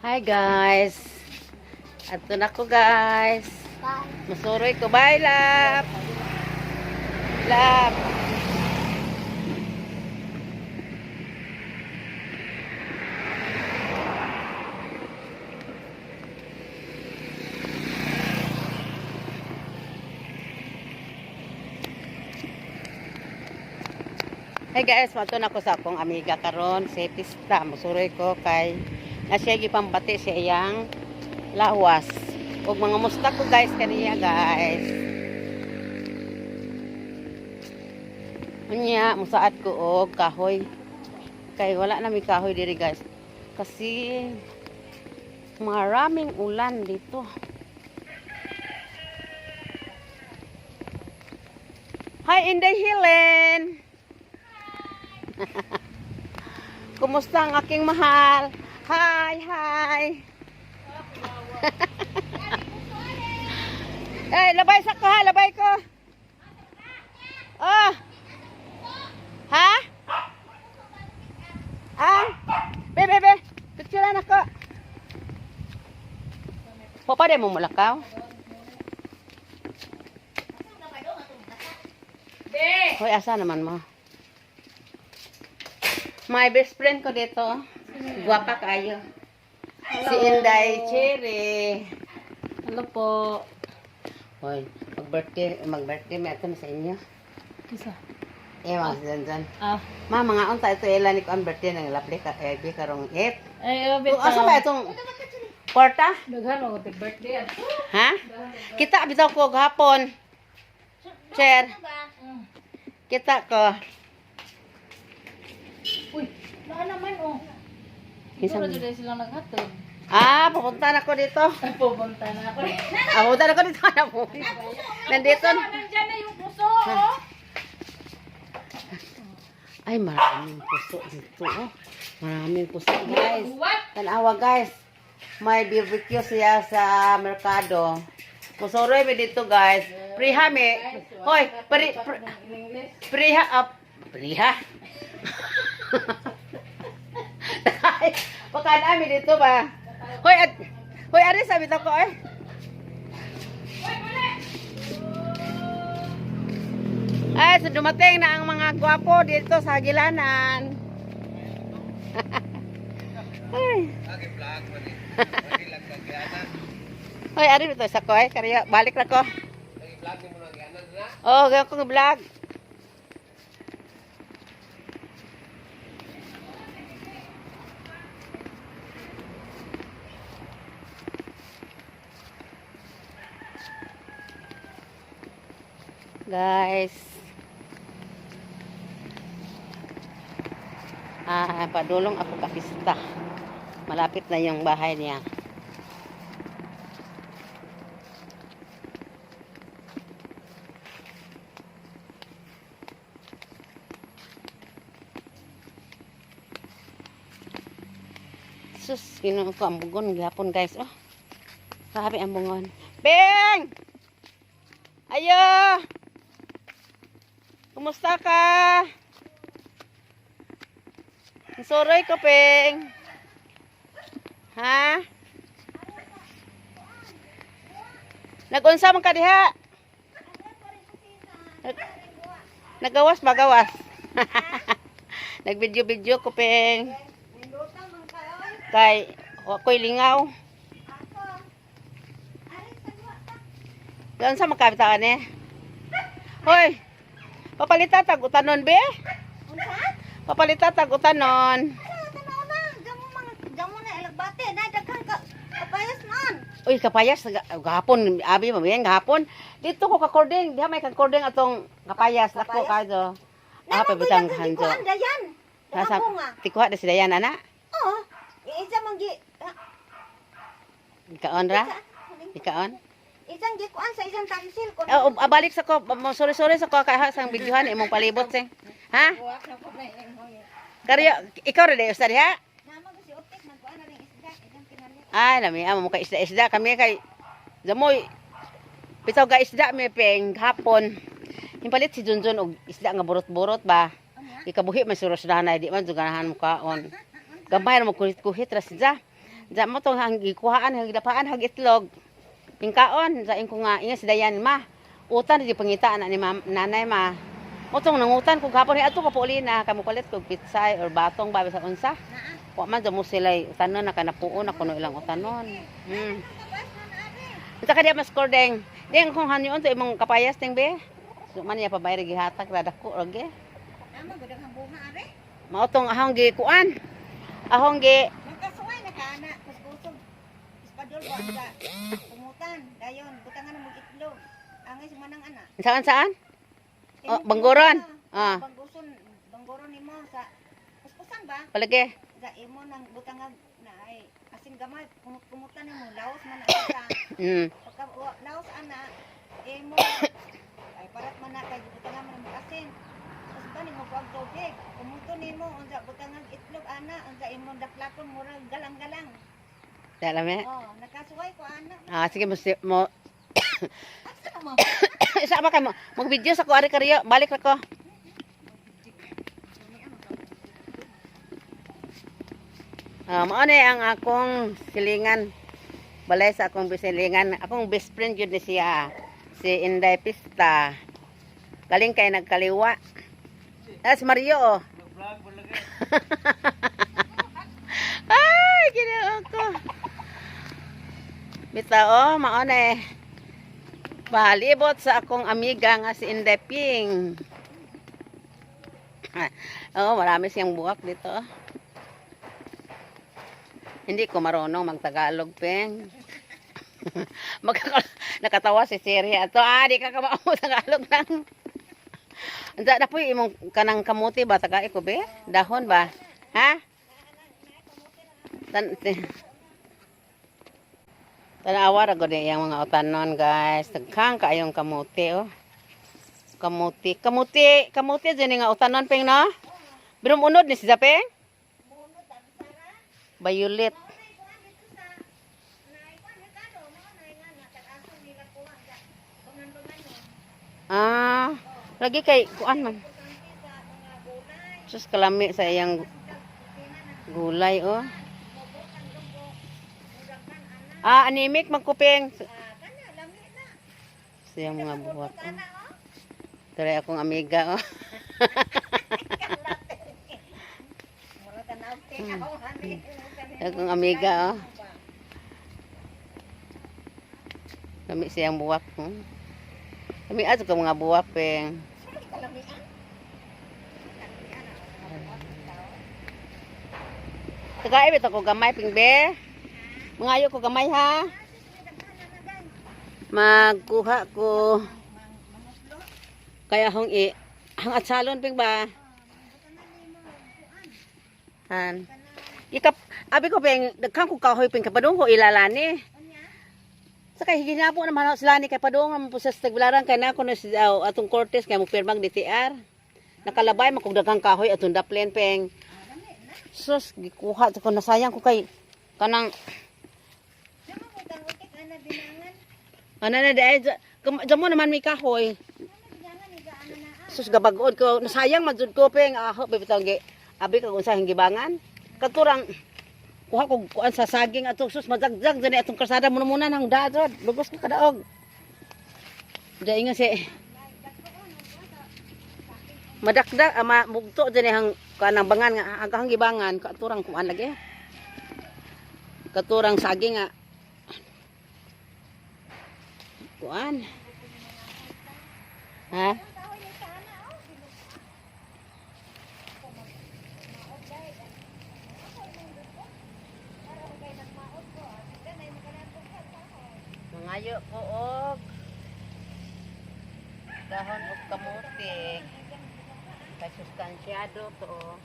Hi guys. Ato na ko, guys. Masuroy ko. Bye, love. Love. Hey guys, mato na ko sa akong amiga karon si Pista. Musuroy ko kay na siya gipambati sa iyang lawas. Ug mga musta ko, guys, kaniya, guys. Unya, musaad ko og kahoy. Kay wala na mi kahoy diri, guys. Kasi maraming ulan dito. Hi, Inday Helen. Kumusta ang aking mahal? Hi, hi. Eh, labay sa ko ha, labay ko. Oh. Ha? Ah? Be, be, be. Picturean ako. Pwede mo mulakaw? Hoy, asa naman mo? My best friend ko dito. Guwapa kayo. Si Inday Cherry. Hello po. Hoy, mag-birthday, mag-birthday may ato sa inyo. Kisa? Eh, mga dyan dyan. Ah. Ma, mga unta ito ila ni ko ang birthday ng lapli ka eh bi karong 8. Ay, oh, Kung asa ba itong kwarta? Daghan mo kapit birthday ato. Ha? Kita bitaw ko gahapon. Chair. Kita ko. Uy, naa naman oh. Kinsa Siguro man? dito sila naghatod. Ah, pupunta na ko dito. Ay, pupunta na ako. Ah, pupunta na ko dito. Nandito. Nandiyan na yung puso, oh. Ay, maraming puso dito. Oh. Maraming puso, guys. What? Tanawa, guys. May BBQ siya sa merkado. Musuroy mi dito, guys. Priha mi. Hoy, English. priha up. Priha. Pagkaan mi dito ba? Hoy, at hoy, ari sabi to ko ay. Ay, so dumating na ang mga gwapo dito sa Hagilanan. Ay. Hoy, ari bitaw sa ko ay, kariya balik na ko. Oh, gayon kong vlog. Guys. Ah, padulong ako kapista. Malapit na yung bahay niya. Sus, kinuha ko ang bugon gihapon, guys. Oh. Grabe ang bungon. Beng! Ayo! Kumusta ka? Ang Suroy ko, Peng. Ha? Nagunsa man ka diha? Nagawas ba gawas? Nag-video-video ko, Peng. Kay wa ko'y lingaw. Doon sa makabitaan eh. Hoy. Papalita tag utanon be? Papalita tag utanon. Uy, kapayas gahapon abi mabiyan gahapon. Dito ko kakording, diha may kakording atong kapayas dako kayo. Ah, pabutang hanjo. Nasa tikuha na si Dayan ana. Oh, isa man gi Ikaon ra? Ikaon? Isang gi kuan sa isang tansil ko. Oh, ah, balik sa ko, sorry sorry sa ko kay ha sang videohan imong palibot sing. Ha? Karyo, ikaw ra dayo sa diha? Nama ko si Optik nagkuan na ring isda, isang pinalit. Ay, lami amo mo kay isda-isda kami kay Zamoy. Bitaw ga isda mi peng hapon. Himpalit si Junjun og isda nga burot-burot ba. Ikabuhi man si Rosdana di man ganahan mo kaon. Gamay ra mo kuhit-kuhit ra siya. Diya mo tong hang gikuhaan, hang gidapaan, hang itlog. Pingkaon, sa ko nga, inga si Dayan, ma. Utan, di pangita na ni mam, nanay, ma. Mo tong nangutan kung hapon, ato pa po na, kamo palit kog pitsay or batong ba sa unsa. Naa. Wa man mo sila utanon na kanapuon na kuno ilang utanon. Kapayas na na abi. Unsa ka diya mas deng? Deng kung hanyon to imong kapayas deng be. So man niya pabayri gihatag ra dako ra ge. Tama gud ang bunga are. Mao tong ahong gikuan. Ahong gi Magkasuway na ka ana, kuskusog. Ispadol ba sa pumutan, dayon butangan mo itlog. Angay sa manang ana. Saan saan? Oh, Imong banggoron. pumutan. Ah. Bangguson, banggoron nimo sa kuskusan ba? Palagi. Sa imo nang butangag na ay asin gamay pumut-pumutan nimo laos man na sa pagka laos ana imo ay parat man na kay butangan man mo asin. Tapos ba nimo pag tubig, pumuto nimo unsa butangag itlog ana, unsa imo daklakon murag galang-galang. Dala me. Oh, nakasuway ko ana. Ah, sige mo mo Asa mo? Isa ba kay mo mag-video sa ko ari kariyo, balik ra ko. Ah, mao ni ang akong silingan. Balay sa akong silingan. Akong best friend yun ni siya. Si Inday Pista. Galing kay nagkaliwa. Ah, si Mario oh. Ay, ginoo ko. Bitaw oh, mao na eh. Palibot sa akong amiga nga si Inday Ping. Ah, oh, marami siyang buwak dito. Oh. Hindi ko marunong magtagalog, Peng. Nakatawa si Siri. Ato, ah, di ka kamao Tagalog lang. Anda na po yung imong kanang kamuti ba? Tagai ko, be? Dahon ba? Ha? Tan Tanawa ra gud iyang mga utanon, guys. Daghang kaayong kamuti, oh. Kamuti, kamuti, kamuti dyan nga utanon, Peng, no? Pero unod ni si Zapeng? Violet. Ah, lagi kay kuan man. Sus kalami sa iyang gulay oh. Ah, anemic magkuping. Sa iyang mga buwak. Oh. Tara akong amiga oh. Mura tanaw te ako ani. Akong amiga oh. Lami siyang buwak. Lami ato ka mga buwak peng. Kalamian. Tagay bitaw ko gamay ping be. Mangayo ko gamay ha. Magkuha ko. Kaya hong i hang atsalon ping ba? Han. Ikap abi ko ping daghan ko kahoy ping kapadung ko ilalani. Sa kay ginabo naman ako sila ni kay padung ang pusas tagbilaran kay na kuno si aw, atong Cortez kay mo pirmag DTR. Nakalabay man kog daghang kahoy atong daplen peng. Sus, gikuha ko nasayang ko kay kanang Sama mo kang utik ana binangan. ano na di mo naman may kahoy. Binangan iga ana na. Sus gabag-od ko nasayang man jud ko peng aho bitaw gi abi kag unsa gibangan. Katurang kuha ko kuan sa saging atong sus madagdag dyan atong kalsada muna muna nang daad lugos ko kadaog. Dai nga si madakdak ama mugto dyan hang kanang bangan nga ang kahang gibangan katurang kuan lagi. Katurang saging nga kuan. Ha? Mangayo ko og dahon og kamote. Kay sustansyado to. Oh.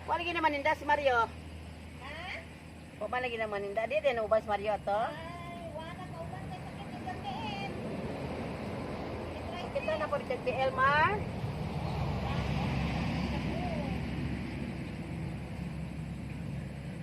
Wala gid naman ninda si Mario. Ha? Wa lagi naman ninda di din ubas Mario to. Ay, wala ka uban kay sakit ng tiil. Kita na po si Elmar.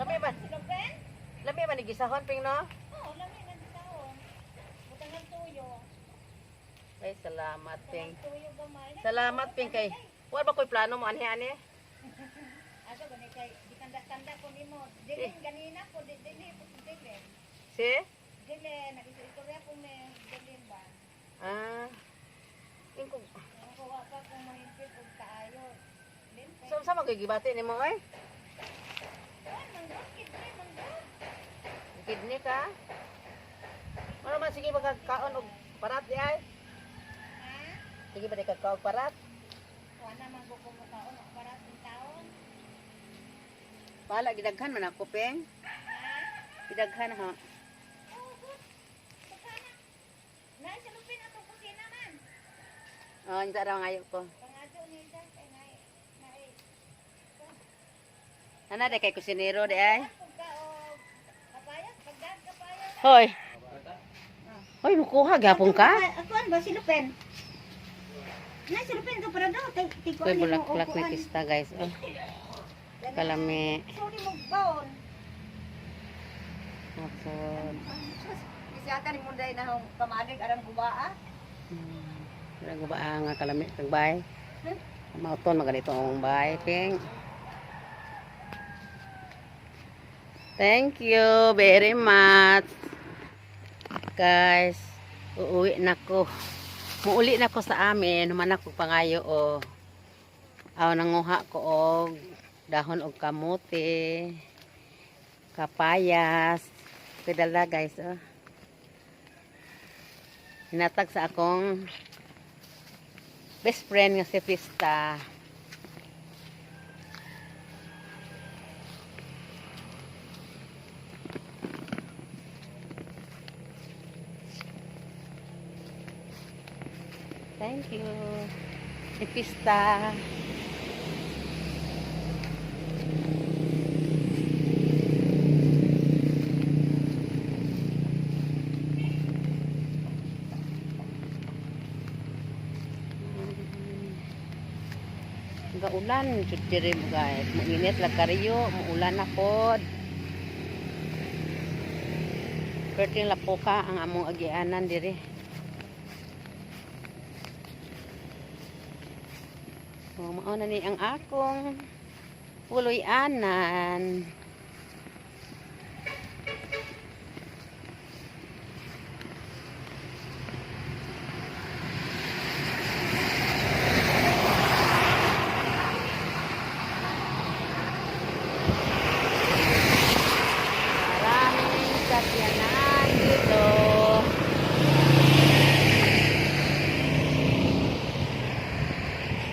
Lami ba? Silupin? Lami ba ni gisahon ping no? Oo, lami na gisahon. Butangan tuyo. Ay, salamat, Ping. Tuyo gamay. Salamat, Ping, kay. Wala ba ko'y plano mo, anhi, ani? Asa gani kay gikanda-kanda ko nimo. Dili ganina ko dili dili. Si? Dili nag-istorya ko me dili ba. Ah. Ingko. Ako wa pa kung mahimpit og kaayo. Limpe. So, sa magigibati ni mo, ay? Ay, manggod kidney, manggod. Kidney ka? Ano man, sige, magkakaon og parat di ay? Ha? Sige ba di kagkaon og parat? Wa na man ko kumukaon og para sa taon. Pala, gidaghan man ako, Peng. Ha? Gidaghan, ha? Oh, good. Pagkana. Naa sa lupin atong kusina man. Oh, unsa raw ngayo ko. Pangadyo ni siya kay naay naay. Ana, di kay kusinero di ay. Kung ka og kapayas, pagdag kapayas. Hoy. Hoy, mukuha gyapon ka? Akuan ba si Lupin? Na si Lupin ka para daw kay Koy bulaklak na kista, guys. Oh, kalami. Sorry mo baon. Ako. Bisata ni Munday na hong kamalig arang gubaa. Wala ba nga kalami kag bay. Mauton maganito ang bay, Ping. Thank you very much. Guys, uuwi na ko. Muuli na ko sa amin, human ako pangayo o. Aw nanguha ko og dahon og kamote, kapayas. Pedala, guys, oh. Hinatag sa akong best friend nga si Pista. Thank you. Si Pista. Gaulan jud diri guys. Mainit lang kariyo, muulan na pod. Perting lapoka ang among agianan diri. So, mao na ni ang akong puloy-anan. Maraming sakyanan dito.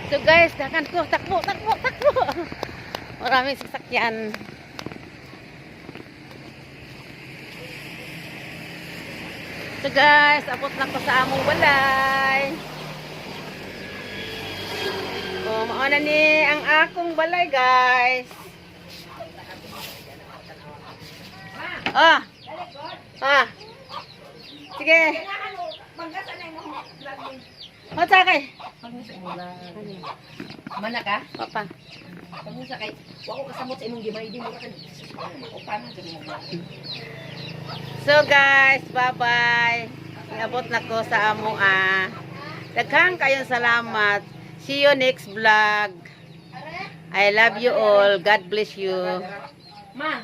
So guys, dakan ko, takbo, takbo, takbo. Maraming sasakyan. So guys, abot na ko sa among balay. Oh, mao na ni ang akong balay, guys. Ah. Ah. Sige. Unsa kay? Mana ka? Papa. Pangusa kay wa ko kasamot sa imong gibay di mo ka o paano jud mo. So guys, bye-bye. Iabot na ko sa among ah. Daghang kayong salamat. See you next vlog. I love you all. God bless you. Ma.